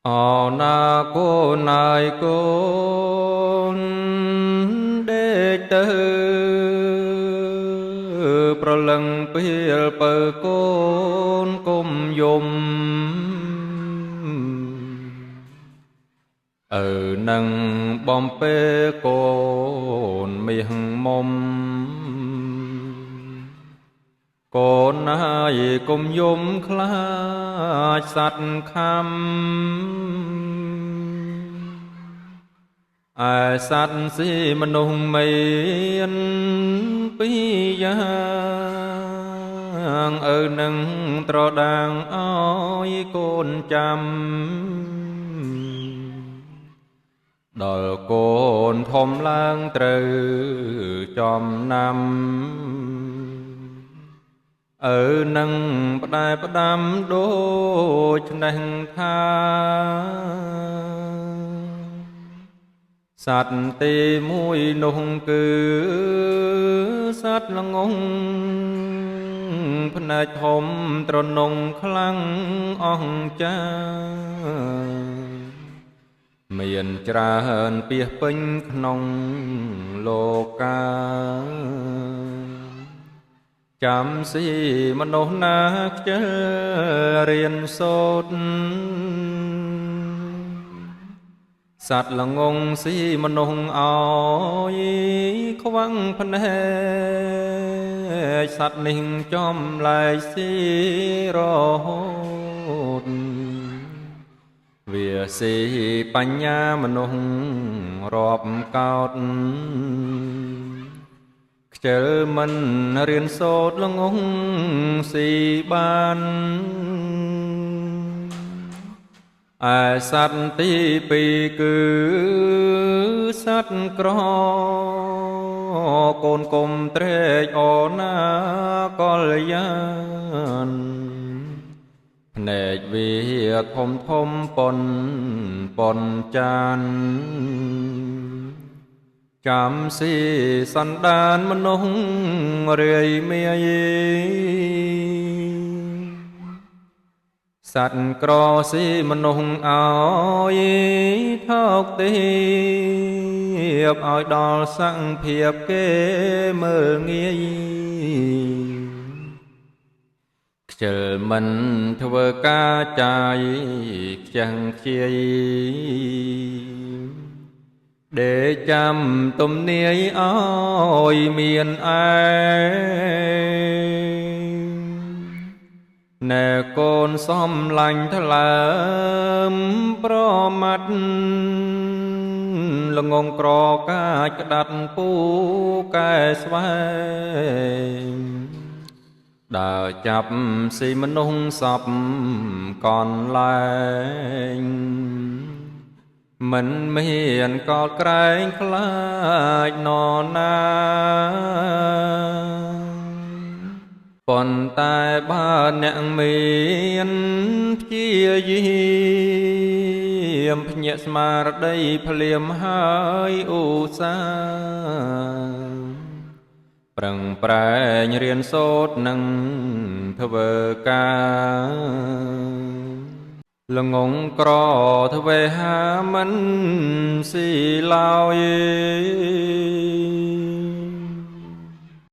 អោណាកូនណាយកូនដេកទៅប្រលឹងពីលពៅកូនគុំយំឪនឹងបំពេកូនមាសមុំកូនណាយគុំយំខ្លាចសត្វខំឯសត្វស៊ីមនុស្សមានពីរយ៉ាងឪនឹងត្រដាងឲ្យកូនចាំដល់កូនធំឡើងត្រូវចំណាំឪនឹងផ្ដែផ្ដាំដូចនេះថាសត្វទីមួយនោះគឺសត្វល្ងងភ្នែកធំត្រនងខ្លាំងអស្ចារ្យមានច្រើនពាសពេញក្នុងលោកាចាំស៊ីមនុស្សណាខ្ជិលរៀនសូត្រសត្វល្ងងស៊ីមនុស្សឲ្យខ្វាំងភ្នែកសត្វនេះចំឡែកស៊ីរហូតវាស៊ីបញ្ញាមនុស្សរាប់កោតខ្ជិលមិនរៀនសូត្រល្ងងស៊ីបានឯសត្វទីពីរគឺសត្វក្រកូនគុំត្រេកអរណាកល្យានភ្នែកវាធំធំប៉ុនប៉ុនចានចាំស៊ីសន្តានមនុស្សរាយមាយសត្វក្រស៊ីមនុស្សឲ្យថោកទាបឲ្យដល់សង្ភាពគេមើលងាយខ្ជិលមិនធ្វើការចាយខ្ចាំងខ្ជាយដេកចាំទំនាយឲ្យមានឯណែកូនសំឡាញ់ថ្លើមប្រមាត់ល្ងងក្រកាចក្តាត់ពូកែស្វែងដើរចាប់ស៊ីមនុស្សសពកនលែងមិនមានកោតក្រែងខ្លាចនរណាប៉ុន្តែបើអ្នកមានព្យាយាមភ្ញាក់ស្មារតីភ្លាមហើយឧស្សាហ៍ប្រឹងប្រែងរៀនសូត្រនឹងធ្វើការល្ងងក្រទ្វេហាមិនស៊ីឡើយ